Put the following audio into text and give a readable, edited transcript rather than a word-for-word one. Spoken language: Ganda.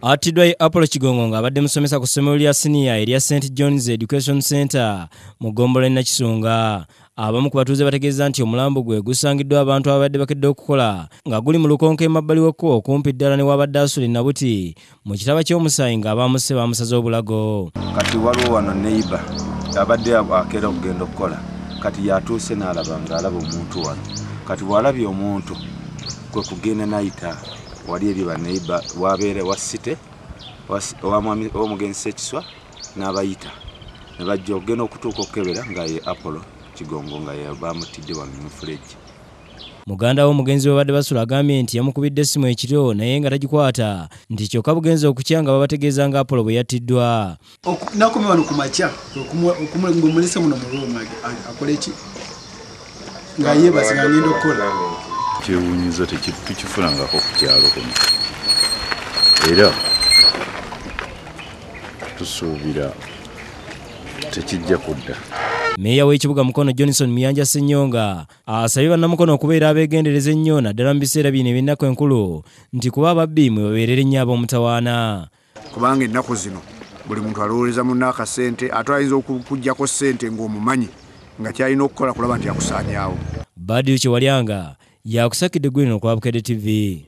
Attiddwa ye Apollo Kigongo ng'abadde musomesa ku ssomero lya siniya erya St John's Education Center mu ggombolola e Nakisunga. Abamu ku batuuze bategeeza nti omulambo gwe gusangiddwa abantu ababadde bakedde okukola nga guli mu lukonko emabbali w'ekkubo okumpi ddala ne wabadde asula e Nabuti mu kitaba ky'omusaayi ng'abamusse bamusaze obulago. Kati waliwo wano neighbor abadde akeera okugenda okukola, kati yatuuse n'alaba ng'alaba omuntu wano. Kati bw'alabye omuntu kwe kugenda n'ayita wali eri ba neighbor wabeera wa city omugenzi Ssekiswa n'abayita ne bajja okugenda okutuuka okukebera nga ye Apollo Kigongo nga bamutidde wano mu mufereji. Muganda w'omugenzi we badde basula agambye nti yamukubidde essimu ekiro naye nga tagikwata, nti kyokka bugenzi okukya nga babategeeza nga Apollo bwe yattiddwa. Nakomye wano ku makya ng'omulese muno mu room akole ki nga yeebase nga ngenda okukola. Kyewuunyiza tekifunangako ku kyalo kuno, era tusuubira tekijja kudda. Meeya w'ekibuga Mukono Johnson Muyanja Ssenyonga asabye bannamukono okubeera abeegendereza ennyo naddala mu biseera bino eby'ennaku enkulu nti kuba ababbi mwe babeerera ennyo ab'omutawaana. Kubanga ennaku zino buli muntu alowooleza munne akasente, ate ayinza okukuggyako ssente ng'omumanyi nga ky'alina okukola kulaba nti akusaanyaawo. Badiru Kyewalyanga yakusakidde Gwino ku Bukedde TV.